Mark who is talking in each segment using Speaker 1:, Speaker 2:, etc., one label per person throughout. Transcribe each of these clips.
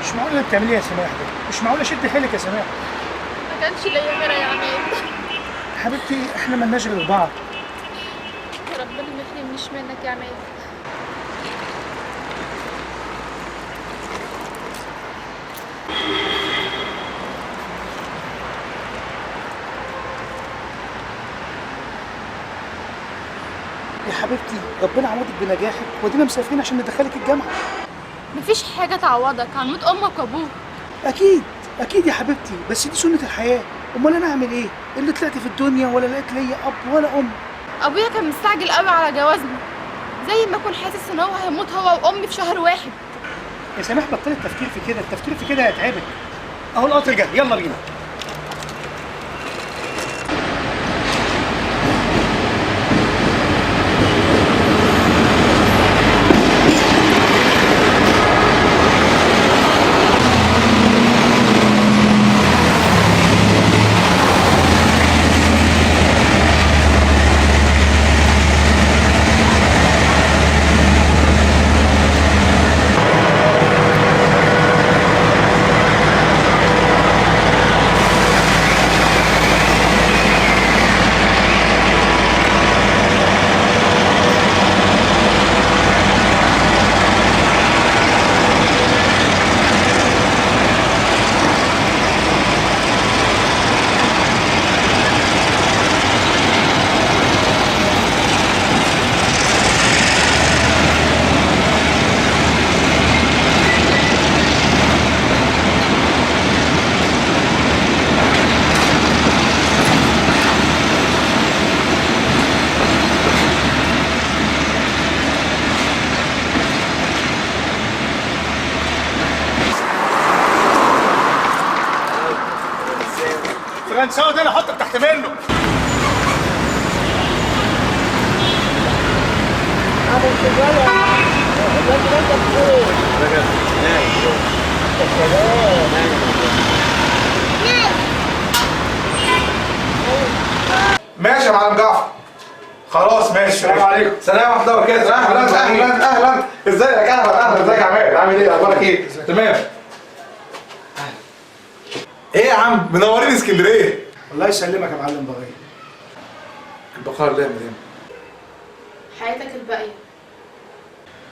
Speaker 1: مش معقول اللي بتعمليه يا سماح ده، مش معقول. اشد حيلك يا سماح.
Speaker 2: ما كانش ليا غيرها يا عماد.
Speaker 1: حبيبتي احنا مالناش غير بعض.
Speaker 2: يا ربنا ما يحرمنيش منك يا عماد.
Speaker 1: يا حبيبتي ربنا عوضك بنجاحك ودينا مسافرين عشان ندخلك الجامعة.
Speaker 2: مفيش حاجة تعوضك عن موت امك وابوك.
Speaker 1: اكيد اكيد يا حبيبتي، بس دي سنة الحياة. امال انا اعمل ايه؟ اللي طلعت في الدنيا ولا لقيت ليا اب ولا ام.
Speaker 2: ابويا كان مستعجل قوي على جوازنا، زي ما اكون حاسس ان هو هيموت هو وامي في شهر واحد.
Speaker 1: يا سماح بطلي التفكير في كده، التفكير في كده هيتعبك. اهو القطر جه، يلا بينا. فرنساوي ده انا احطك تحت منه.
Speaker 3: ماشي يا معلم جعفر. خلاص ماشي. السلام عليكم. سلام ورحمة الله وبركاته. اهلا اهلا اهلا. ازيك؟ اهلا اهلا. ازيك يا عماد؟ عامل ايه؟ اخبارك ايه؟ تمام. ايه يا عم منورين اسكندرية.
Speaker 1: الله يسلمك يا معلم بغير.
Speaker 3: البقاء لله يا مدام.
Speaker 2: حياتك الباقية.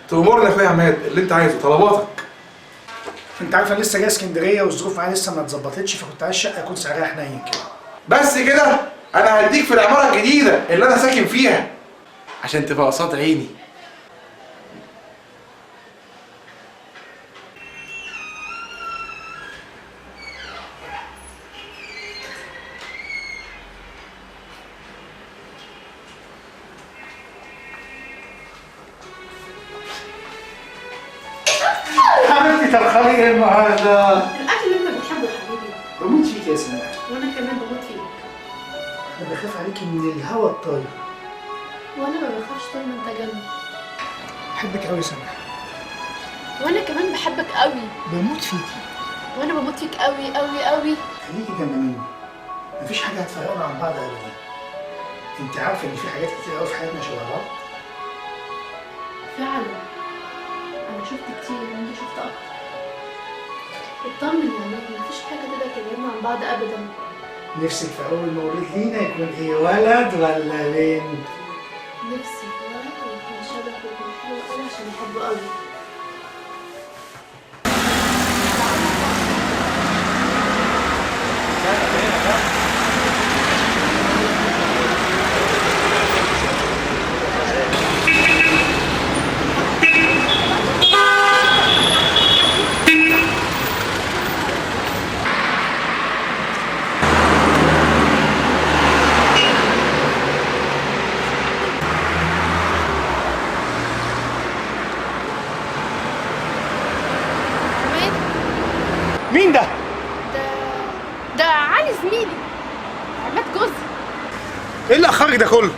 Speaker 3: تأمرنا يا اخويا عماد، اللي انت عايزه، طلباتك.
Speaker 1: انت عارف انا لسه جاي اسكندرية والظروف معايا لسه ما اتظبطتش، فكنت عايز شقه يكون سعرها حنين كده.
Speaker 3: بس كده؟ انا هديك في العمارة الجديدة اللي انا ساكن فيها عشان تبقى قصاد عيني.
Speaker 1: حبيبتي طبخلي ايه النهارده؟
Speaker 2: الاكل اللي انت بتحبه يا حبيبي.
Speaker 1: بموت فيك يا سماح.
Speaker 2: وانا كمان بموت فيك.
Speaker 1: انا بخاف عليكي من الهوا الطاير.
Speaker 2: وانا ما بخافش طول ما انت جنبي.
Speaker 1: بحبك قوي يا سماح.
Speaker 2: وانا كمان بحبك قوي.
Speaker 1: بموت فيكي.
Speaker 2: وانا بموت فيك قوي قوي قوي.
Speaker 1: خليكي جنب مني، مفيش حاجة هتفرقنا عن بعض ابدا. انت عارفه ان في حاجات كتير قوي في حياتنا شبه بعض؟
Speaker 2: فعلا انا شفت كتير وانت شفت اكتر. اطمن يا عماد، مفيش حاجة تقدر تبعدنا عن بعض ابدا.
Speaker 1: نفسك في اول مولود لينا يكون ايه، ولد ولا بنت؟
Speaker 2: نفسي في ولد ويكون شبه ويكون حلو قوي عشان احبه قوي.
Speaker 1: مين ده؟
Speaker 2: ده علي زميلي، عماد جوزي.
Speaker 1: ايه اللي اخرك ده كله؟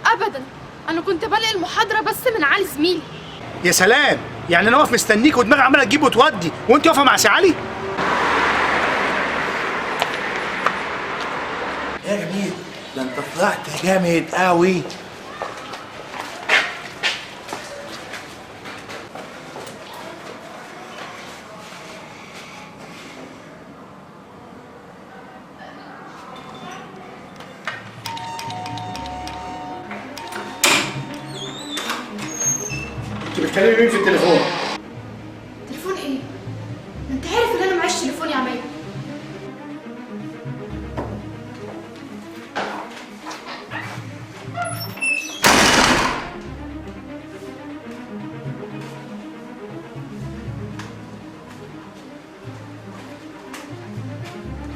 Speaker 2: ابدا، انا كنت بلاقي المحاضرة بس من علي زميلي.
Speaker 1: يا سلام، يعني انا واقف مستنيك ودماغي عماله تجيب وتودي وانت واقفة مع سي علي؟
Speaker 3: يا جميل، ده انت طلعت جامد قوي. بتكلمي مين في التليفون؟
Speaker 2: تليفون ايه؟ ما انت عارف ان انا معيش تليفون يا عماد.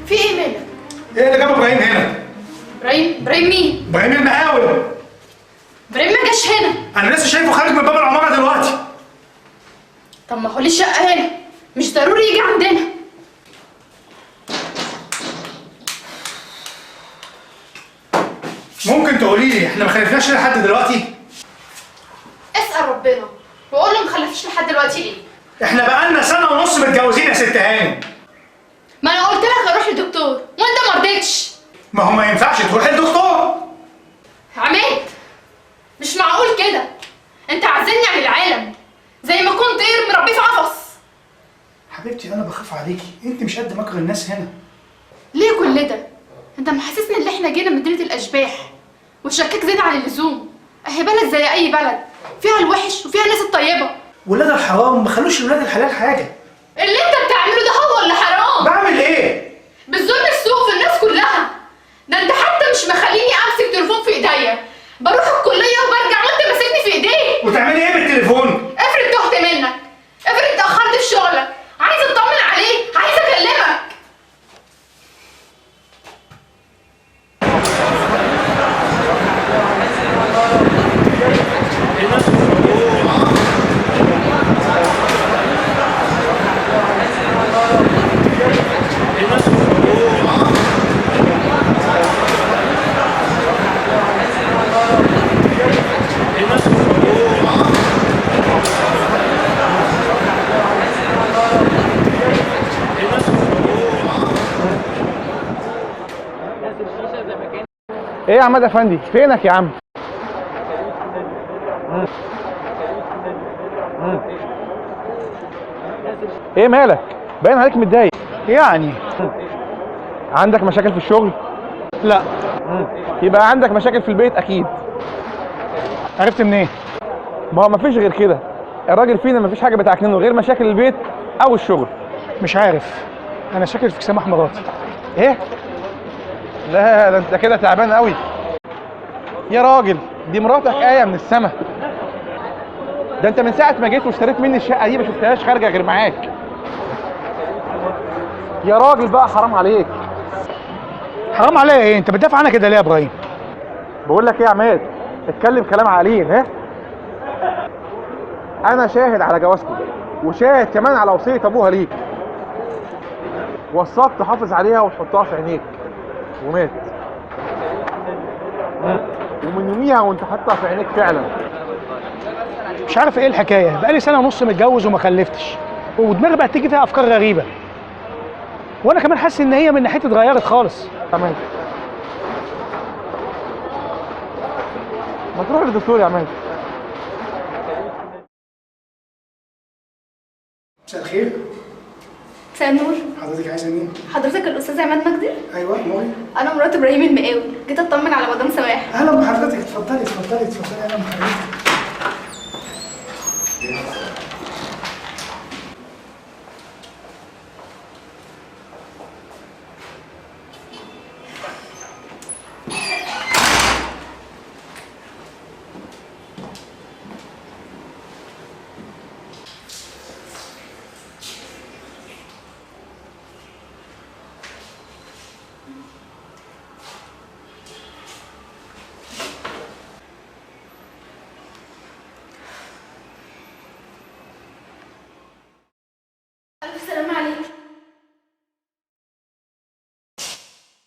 Speaker 2: في ايه مالك؟
Speaker 3: ايه اللي جاب ابراهيم هنا؟
Speaker 2: ابراهيم؟ ابراهيم مين؟
Speaker 3: ابراهيم المقاول.
Speaker 2: ابراهيم ما جاش هنا.
Speaker 3: انا لسه شايفه خارج من باب العمارة دلوقتي.
Speaker 2: طب ما هو ليه الشقة هنا؟ مش ضروري يجي عندنا.
Speaker 3: ممكن تقولي لي احنا ما خلفناش ليه لحد دلوقتي؟
Speaker 2: اسأل ربنا وقول له ما خلفناش لحد دلوقتي ليه؟
Speaker 3: احنا بقالنا 1.5 سنة متجوزين يا ست هاني.
Speaker 2: ما انا قلت لك اروح للدكتور وانت ما رضيتش.
Speaker 3: ما هو ما ينفعش تروح للدكتور.
Speaker 2: عماد مش معقول كده، انت عازلني عن العالم زي ما كنت طير مربيه في قفص.
Speaker 1: حبيبتي انا بخاف عليكي، انت مش قد مكر الناس هنا.
Speaker 2: ليه كل ده؟ انت محسسني ان احنا جينا مدينة الاشباح وشكاك زيادة عن اللزوم. اهي بلد زي اي بلد، فيها الوحش وفيها الناس الطيبة.
Speaker 1: ولاد الحرام ما خلوش ولاد الحلال حاجة.
Speaker 2: اللي انت بتعمله ده هو اللي حرام.
Speaker 1: بعمل ايه؟
Speaker 2: بتظلم السوق في الناس كلها. ده انت حتى مش مخليني امسك تليفون في ايديا، بروح الكلية وبرجع وانت ماسكني في ايديك.
Speaker 3: وتعملي ايه بالتليفون؟
Speaker 2: افرض تهت منك، افرض اتاخرت في شغلك، عايزه اطمن عليك، عايزه اكلمك.
Speaker 3: ايه يا عماد افندي؟ فينك يا عم؟ ايه مالك؟ باين عليك متضايق.
Speaker 1: يعني
Speaker 3: عندك مشاكل في الشغل؟
Speaker 1: لا.
Speaker 3: يبقى عندك مشاكل في البيت اكيد.
Speaker 1: عرفت منين؟ إيه؟
Speaker 3: ما هو مفيش غير كده، الراجل فينا مفيش حاجة بتعكننه غير مشاكل البيت او الشغل.
Speaker 1: مش عارف، انا شاكر في سماح مراتي.
Speaker 3: ايه؟ لا ده انت كده تعبان قوي يا راجل، دي مراتك آية من السما. ده انت من ساعة ما جيت واشتريت مني الشقة دي ما شفتهاش خارجة غير معاك. يا راجل بقى حرام عليك.
Speaker 1: حرام عليا ايه؟ انت بتدافع عنها كده ليه يا ابراهيم؟
Speaker 3: بقول لك ايه يا عماد، اتكلم كلام عاليين. ها؟ انا شاهد على جوازكم وشاهد كمان على وصية ابوها ليك. وصاك تحافظ عليها وتحطها في عينيك ومات. ومن يوميها وانت حاطها في عينيك فعلا.
Speaker 1: مش عارف ايه الحكاية، بقالي 1.5 سنة متجوز وما خلفتش، ودماغي بقت تيجي فيها افكار غريبة. وانا كمان حاسس ان هي من ناحيتي اتغيرت خالص.
Speaker 3: تمام. ما تروح للدكتور يا عماد.
Speaker 1: مساء الخير.
Speaker 4: مساء النور.
Speaker 1: حضرتك عايزه مين؟
Speaker 4: حضرتك الاستاذ عماد مجدي؟
Speaker 1: ايوه موري.
Speaker 4: انا مرات ابراهيم المقاول، جيت اطمن على مدام سماح.
Speaker 1: اهلا بحضرتك، اتفضلي اتفضلي اتفضلي. اهلا بحضرتك.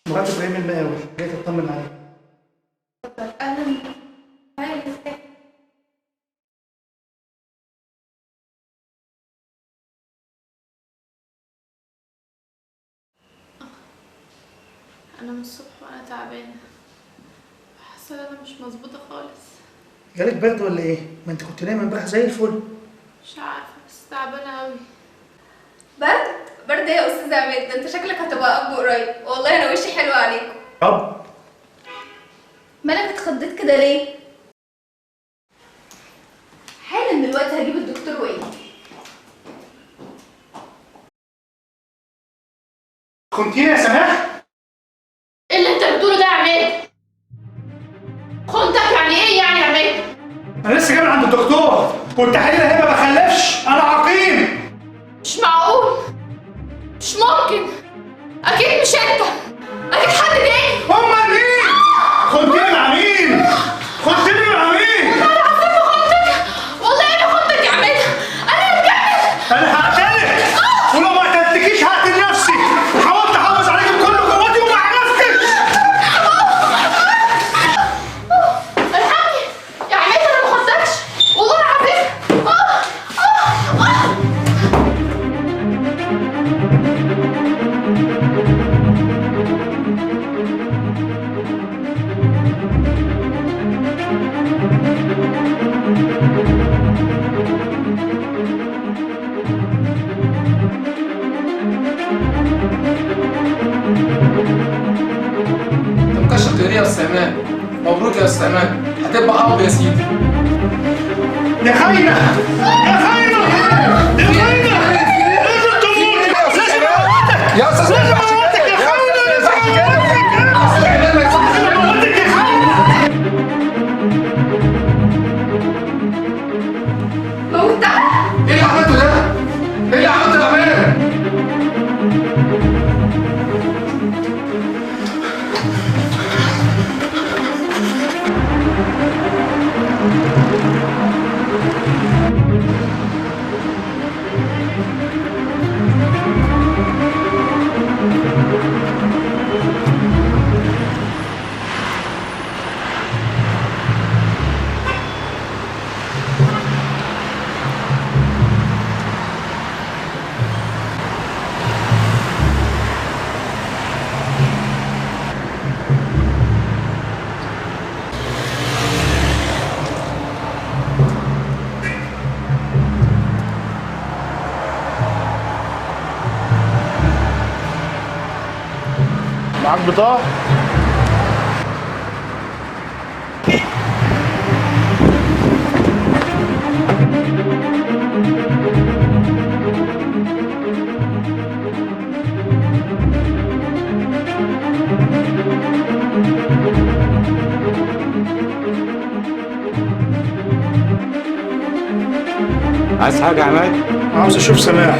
Speaker 1: مرات ابراهيم المقاول، جاي تطمن عليك.
Speaker 4: اهلا.
Speaker 2: انا من الصبح وانا تعبانة، حاسه ان انا مش مظبوطة خالص.
Speaker 1: جالك برد ولا ايه؟ ما انت كنت نايمة امبارح زي الفل.
Speaker 2: مش عارفه بس تعبانة قوي.
Speaker 4: برد؟ برد ايه يا استاذ عماد؟ ده انت شكلك هتبقى اب قريب. والله انا وشي حلو عليكم.
Speaker 1: اب؟
Speaker 4: مالك اتخضيت كده ليه؟ حالا دلوقتي هجيب الدكتور.
Speaker 1: خنتيني يا سماح؟
Speaker 2: ايه اللي انت بتقوله ده يا عماد؟ خنتك يعني ايه يعني يا عماد؟
Speaker 1: انا لسه جاي من عند الدكتور والتحاليل اهي، ما بخلفش، انا عقيم.
Speaker 2: مش معقول، مش ممكن، اكيد مش انت، اكيد حد تاني.
Speaker 1: امال مين؟ خنتيني مع مين؟ خنتيني مع مين؟
Speaker 2: والله العظيم ما خنتك، والله انا خنتك يا عماد، انا هتجنن.
Speaker 1: انا هقتلك، ولو ما قتلتكيش هقتل نفسي. حاولت احافظ عليك بكل قوتي وما عرفتش.
Speaker 2: ارحمني يا عماد، انا ما خنتكش والله العظيم.
Speaker 5: انت مكشر ليه يا استاذ عماد؟ مبروك يا استاذ عماد، هتبقى اب يا سيدي.
Speaker 1: يا خاينه يا خاينه يا خاينه، لازم تموت، لازم اموتك
Speaker 3: يا استاذ،
Speaker 1: لازم اموتك يا خاينه، لازم اموتك، لازم اموتك يا خاينه.
Speaker 4: موتها؟
Speaker 5: ايه اللي عملته ده؟ ايه اللي عملته يا عماد؟
Speaker 3: معاك بطاقة؟
Speaker 6: عايز حاجة يا عماد؟
Speaker 1: عاوز اشوف سماح.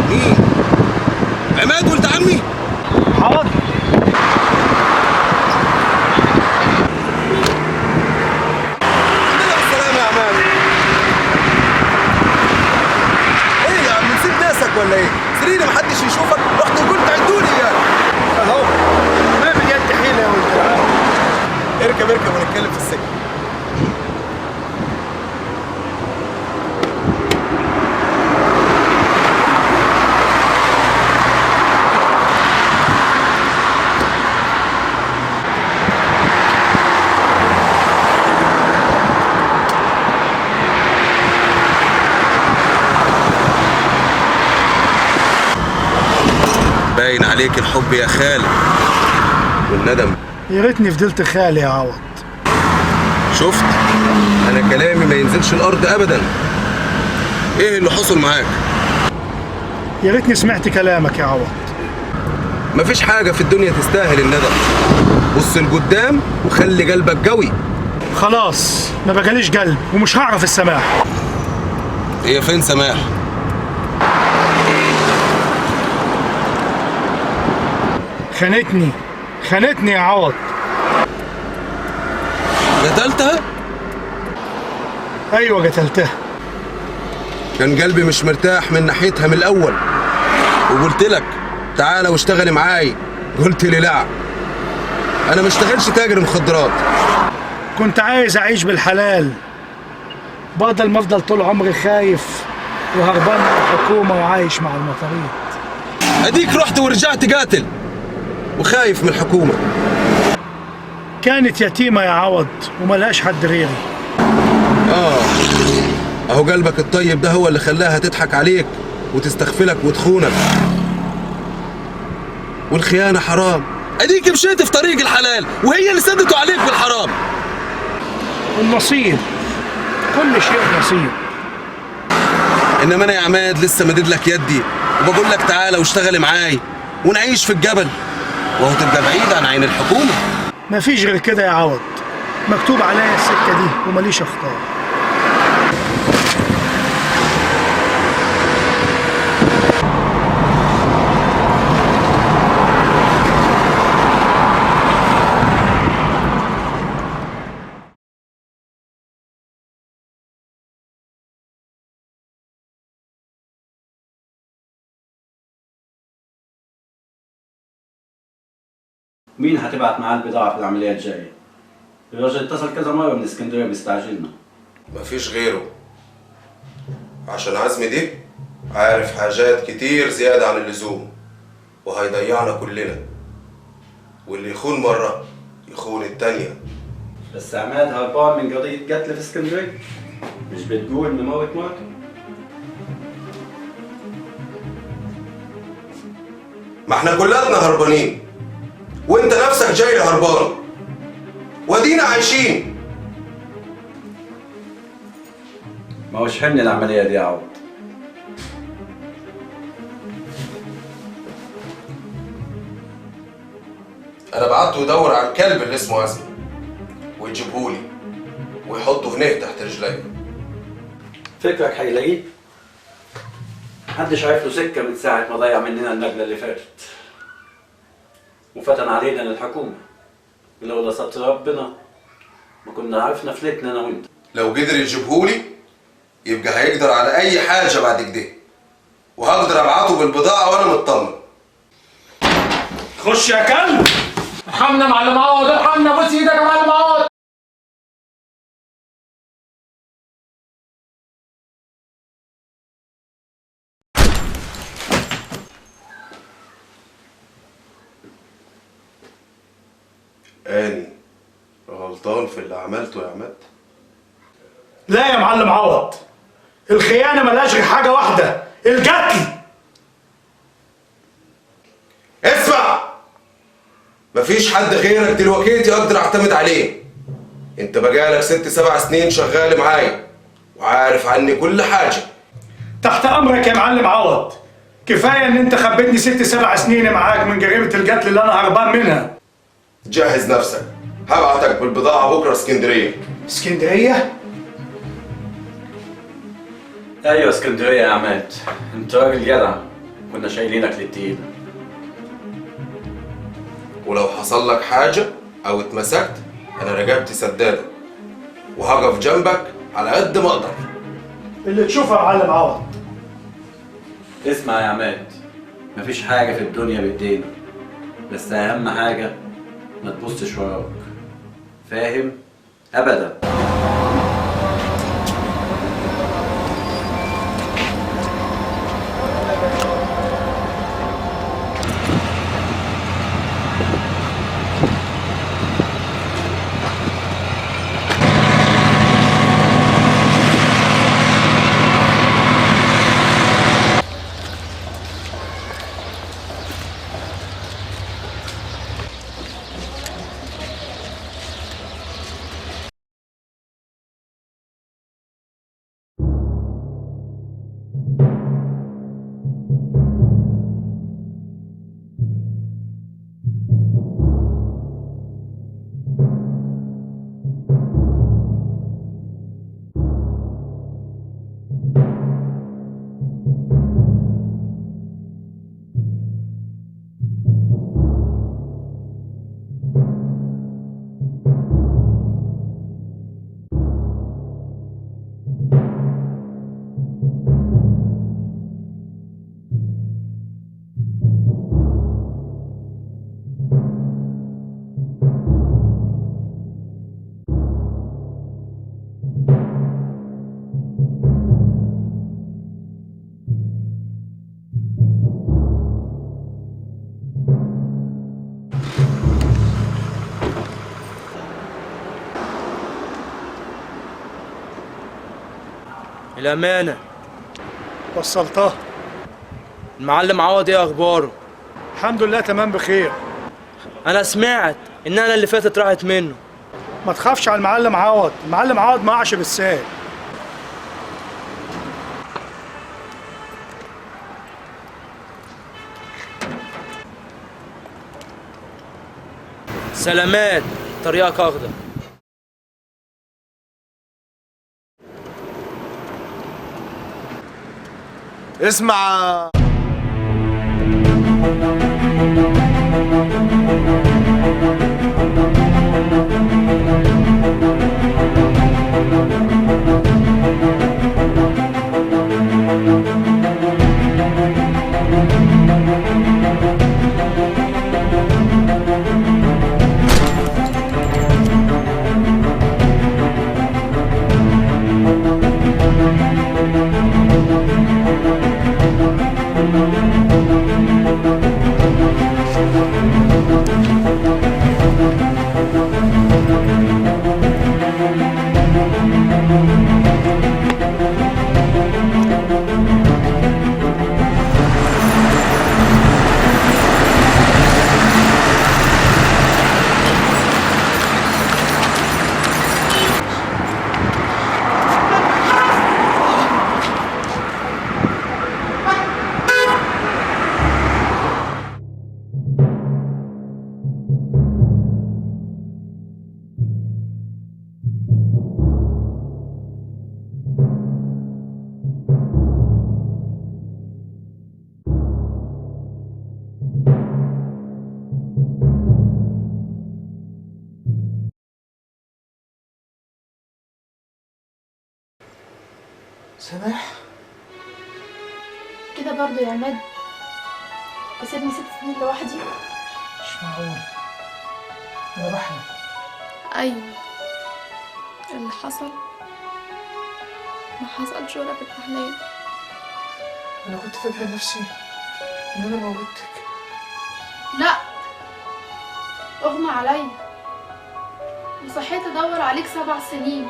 Speaker 7: مين؟ عماد ولد عمي؟
Speaker 1: حاضر.
Speaker 7: الحمد لله بالسلامة يا عماد. ايه يا عم نسيت ناسك ولا ايه؟ سريري محدش يشوفك، رحت وقلت عدولي يعني. اهو ما باليد حيلة يا ولد العم. اركب اركب ونتكلم في السكة. باين عليك الحب يا خال والندم.
Speaker 1: يا ريتني فضلت خالي يا عوض.
Speaker 7: شفت؟ انا كلامي ما ينزلش الارض ابدا. ايه اللي حصل معاك؟
Speaker 1: يا ريتني سمعت كلامك يا عوض.
Speaker 7: مفيش حاجة في الدنيا تستاهل الندم. بص لقدام وخلي قلبك قوي.
Speaker 1: خلاص ما بقاليش قلب ومش هعرف السماح.
Speaker 7: هي فين سماح؟
Speaker 1: خانتني، خانتني يا عوض.
Speaker 7: قتلتها؟
Speaker 1: ايوه قتلتها.
Speaker 7: كان قلبي مش مرتاح من ناحيتها من الاول، وقلت لك تعالى واشتغلي معاي، قلت لي لا انا ما اشتغلش تاجر مخدرات.
Speaker 1: كنت عايز اعيش بالحلال بدل ما افضل طول عمري خايف وهربان من الحكومة وعايش مع المطاريد.
Speaker 7: اديك رحت ورجعت قاتل وخايف من الحكومة.
Speaker 1: كانت يتيمة يا عوض وملهاش حد غيري.
Speaker 7: اهو قلبك الطيب ده هو اللي خلاها تضحك عليك وتستغفلك وتخونك. والخيانة حرام. اديك مشيت في طريق الحلال وهي اللي سدته عليك بالحرام.
Speaker 1: النصيب، كل شيء نصيب.
Speaker 7: انما انا يا عماد لسه مدد لك يدي وبقول لك تعالى واشتغلي معاي ونعيش في الجبل، وهو تبقى بعيد عن عين الحكومة.
Speaker 1: مفيش غير كده يا عوض، مكتوب عليا السكة دي ومليش اختار.
Speaker 6: مين هتبعت معاه البضاعة في العملية الجاية؟ الراجل اتصل كذا مرة من اسكندرية بيستعجلنا.
Speaker 7: مفيش غيره، عشان عزمي دي عارف حاجات كتير زيادة عن اللزوم وهيضيعنا كلنا، واللي يخون مرة يخون التانية.
Speaker 6: بس عماد هربان من قضية قتل في اسكندرية، مش بتقول مموت مرته؟
Speaker 7: ما احنا كلنا هربانين، وانت نفسك جاي هربان، ودينا عايشين.
Speaker 6: ما هوش حمل العملية دي يا عوض.
Speaker 7: انا بعته يدور على الكلب اللي اسمه عزمي ويجيبهولي ويحطه هناك تحت رجلي.
Speaker 6: فكرك هيلاقيه؟ محدش عارف له سكة من ساعة ما ضيع مننا النجلة اللي فاتت وفتن علينا للحكومة، ولولا ستر ربنا ما كنا عرفنا فلتنا انا وانت.
Speaker 7: لو قدر يجيبهولي يبقى هيقدر على اي حاجة بعد كده، وهقدر ابعته بالبضاعة وانا مطمن.
Speaker 1: خش يا كلب.
Speaker 5: ارحمنا يا معلم عوض، ارحمنا، بوس ايدك يا معلم عوض.
Speaker 7: اني غلطان في اللي عملته يا عماد؟
Speaker 1: لا يا معلم عوض، الخيانة ملهاش غير حاجة واحدة، القتل.
Speaker 7: اسمع، مفيش حد غيرك دلوقتي اقدر اعتمد عليه. انت بقالك 6 7 سنين شغال معايا وعارف عني كل حاجة.
Speaker 1: تحت امرك يا معلم عوض. كفاية ان انت خبيتني 6 7 سنين معاك من جريمة القتل اللي انا هربان منها.
Speaker 7: جهز نفسك، هبعتك بالبضاعة بكرة اسكندرية.
Speaker 1: اسكندرية؟
Speaker 6: ايوه اسكندرية يا عماد، انت راجل جدع، كنا شايلينك للتقيلة.
Speaker 7: ولو حصل لك حاجة أو اتمسكت أنا رجبتي سدادة وهقف جنبك على قد ما أقدر.
Speaker 1: اللي تشوفه يا معلم عوض.
Speaker 6: اسمع يا عماد، مفيش حاجة في الدنيا بإيدينا، بس أهم حاجة ما تبصش وراك، فاهم؟ أبدا.
Speaker 8: الأمانة
Speaker 1: وصلتها.
Speaker 8: المعلم عوض ايه أخباره؟
Speaker 1: الحمد لله تمام بخير.
Speaker 8: أنا سمعت إن أنا اللي فاتت راحت منه.
Speaker 1: ما تخافش على المعلم عوض، المعلم عوض ما قعش بالساهل.
Speaker 8: سلامات، طريقك أخضر.
Speaker 7: اسمع.
Speaker 5: سماح
Speaker 2: كده برضو يا عماد تسيبني 6 سنين لوحدي؟
Speaker 5: مش معقول، انا بحلم.
Speaker 2: ايوه اللي حصل ما حصلش ولا في الاحلام.
Speaker 5: انا كنت فاكره نفسي ان انا موتك.
Speaker 2: لا، اغمى عليا وصحيت ادور عليك 7 سنين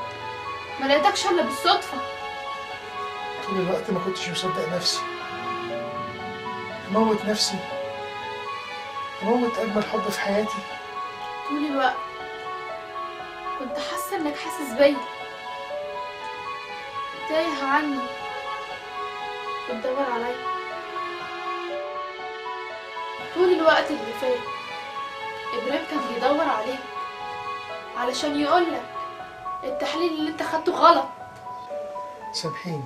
Speaker 2: ما لقيتكش الا بالصدفة.
Speaker 5: طول الوقت ما كنتش مصدق نفسي. اموت نفسي، اموت اجمل حب في حياتي.
Speaker 2: طول الوقت كنت حاسه انك حاسس بيا، تايه عني بتدور عليا. طول الوقت اللي فات ابراهيم كان بيدور عليك علشان يقولك التحليل اللي انت خدته غلط.
Speaker 5: سامحيني،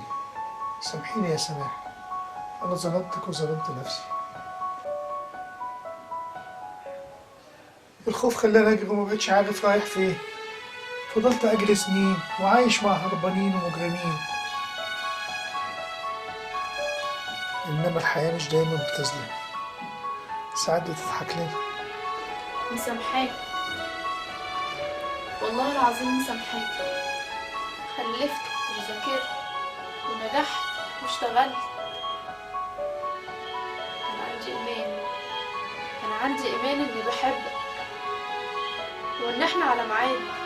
Speaker 5: سامحيني يا سماح، أنا ظلمتك وظلمت نفسي. الخوف خلاني أجري وما بقتش عارف رايح فين. فضلت أجري سنين وعايش مع هربانين ومجرمين. إنما الحياة مش دايما بتظلم، ساعات بتضحك لنا.
Speaker 2: مسامحاك والله العظيم، مسامحاك. خلفت وذاكرت ونجحت واشتغلت. كان عندي ايمان، كان عندي ايمان اني بحبك وان احنا على ميعاد.